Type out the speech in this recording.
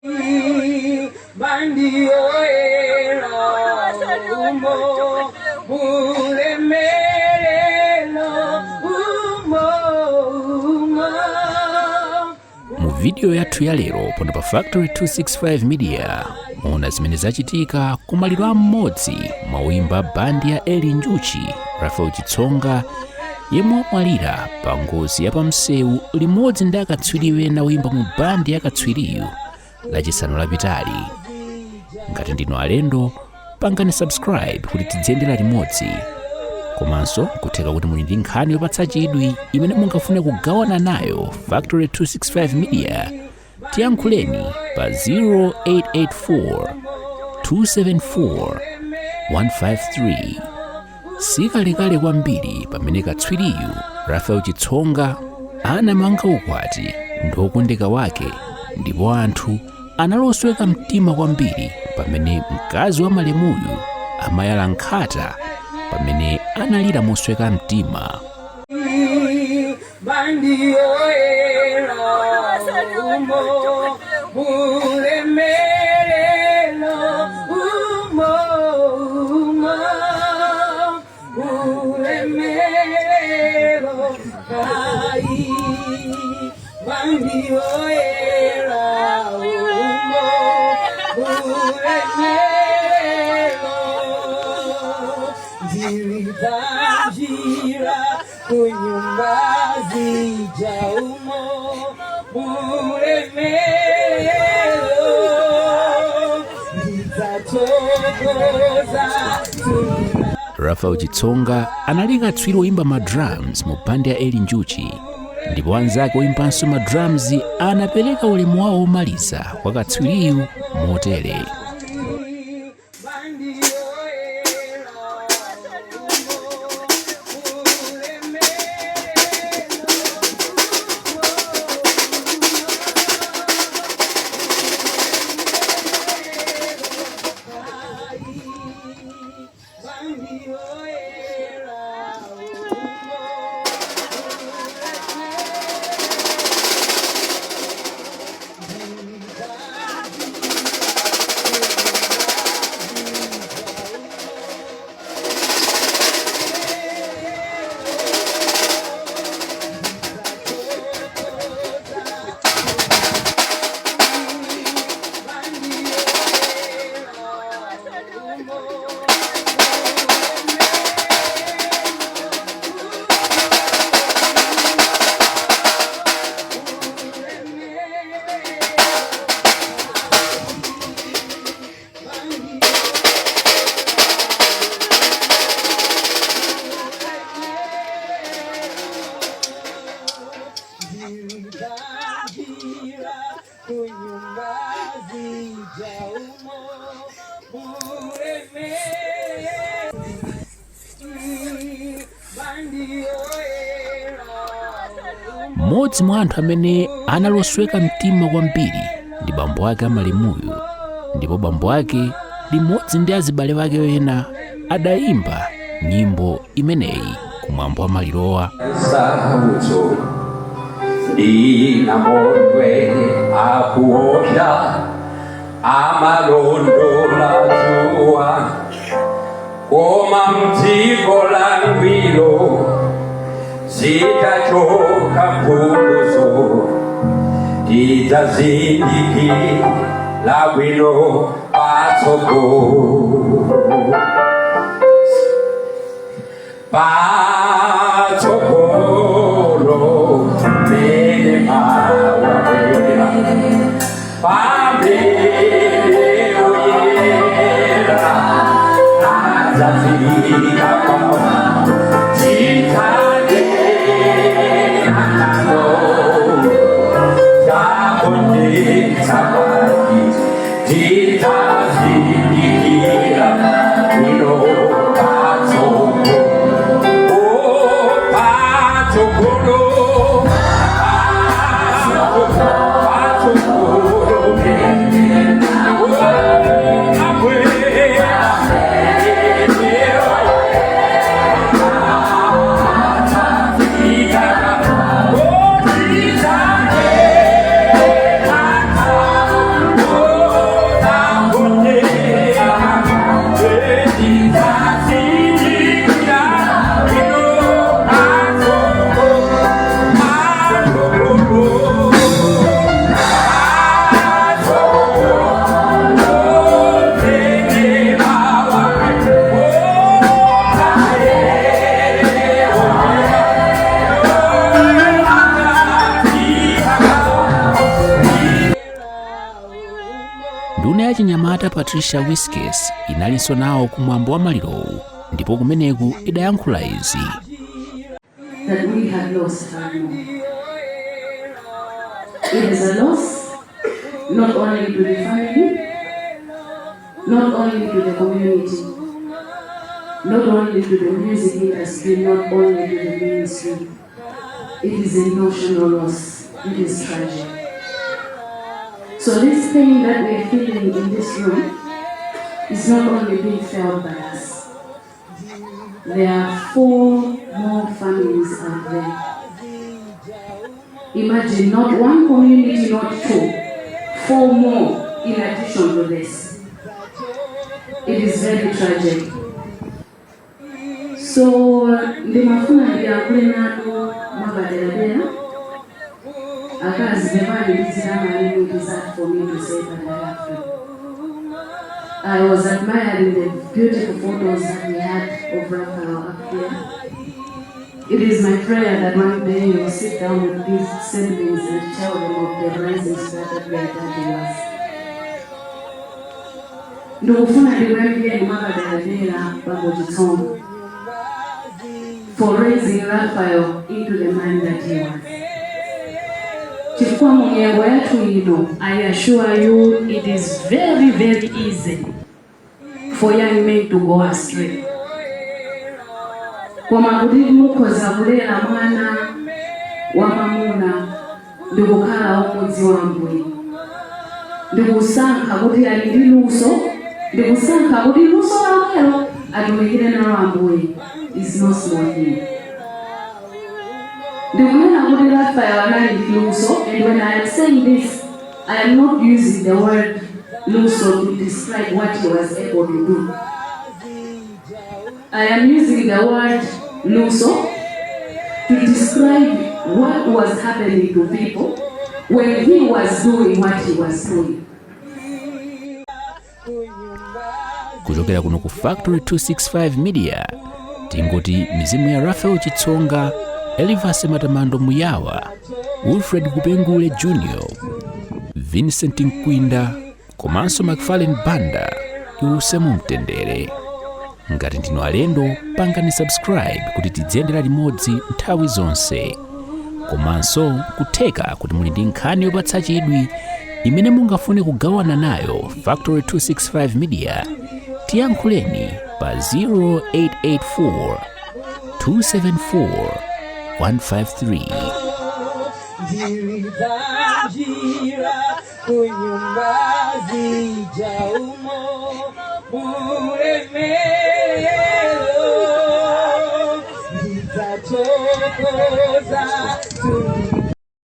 Mu video yathu ya lero pano pa Factory 265 Media muona zimene zachitika ku Maliro a Mmodzi mwa Oyimba bandi ya Njuchi Zachitika yemwe amwalira pa ngozi ya pamsewu limodzi ndi akatswiri ena oyimba mu bandi ya katswiriyu lachisanu lapitali. Ngati ndinu alendo pangani subscribe kuti tidziyendera limodzi, komanso kutheka kuti muli ndi nkhani yopatsa chidwi imene mungafune kugawana nayo Factory 265 Media, tiyankhuleni pa 0884 274 153. Sikalekale kwambiri pamene katswiriyu Zachitika anamanga ukwati ndi okondeka wake, ndipo anthu analosweka mtima kwambiri pamene mkazi wa malemuyu amayala nkhata pamene analira mosweka mtima. Zachitika anali katswiri oyimba ma drums mu bandi ya Njuchi, ndipo anzake oyimbanso ma drums anapereka ulemu wawo omaliza kwa katswiriyu motere. Mmodzi mwa anthu amene analosweka mtima kwambiri ndi bambo ake amalemuyu, ndipo bambo ake limodzi ndi azibale wake ena adayimba nyimbo imeneyi kumwambo wa Malirowa. Zida choka punguzo Dida zindiki Lawino Patsoko Patsokoro Mene mawabera Pamele oyera Zachitika nduna ya chinyamata Patricia Whiskers inalinso nawo kumwambo wa Maliro, ndipo kumeneku idayankhula izi. That we had lost her more. It is a loss, not only to the family, not only to the community, not only to the music industry, not only to the ministry. It is a national loss. It is tragic. So this pain that we're feeling in this room is not only being felt by us. There are 4 more families out there. Imagine not 1 community, not 2, 4 more in addition to this. It is very tragic. So, ndimafuna ndiyakulenado mwabadelabela. Akazi nevali ndizirama it is hard for me to say, but I have to. I was admiring the beautiful photos that we had of Raphael up here. It is my prayer that one day you will sit down with these siblings and tell them of the rising star that their daddy was. Ndikufuna ndiwembie mwabadelabela Babojitongo for raising Raphael into the man that he was. Chifukwa munyengo yathu ino, I assure you it is very, very easy for young men to go astray. Kwa kuti mukoza kulera mwana wa mamuna ndikukhala umudzi wambwe. Ndikusankha kuti ali ndi luso, ndikusankha kuti luso lakelo atumikire nalo Ambuye. Is no small thing. The women are going to Raphael Luso, and when I am saying this, I am not using the word Luso to describe what he was able to do. I am using the word Luso to describe what was happening to people when he was doing what he was doing. Kuchokera kuno ku Factory 265 Media, tingoti mizimu ya Raphael Chitsonga, Elivase Matamando Muyawa, Wilfred Kupengule Jr., Vincent Nkwinda, komanso McFarlane Banda, iwuse mumtendere. Ngati ndinu alendo, pangani subscribe kuti tidziyendera limodzi nthawi zonse. Komanso kutheka kuti muli ndi nkhani yopatsa chidwi imene mungafune kugawana nayo Factory 265 Media, tiyankhuleni pa 0884 274 153. Oyimba Zida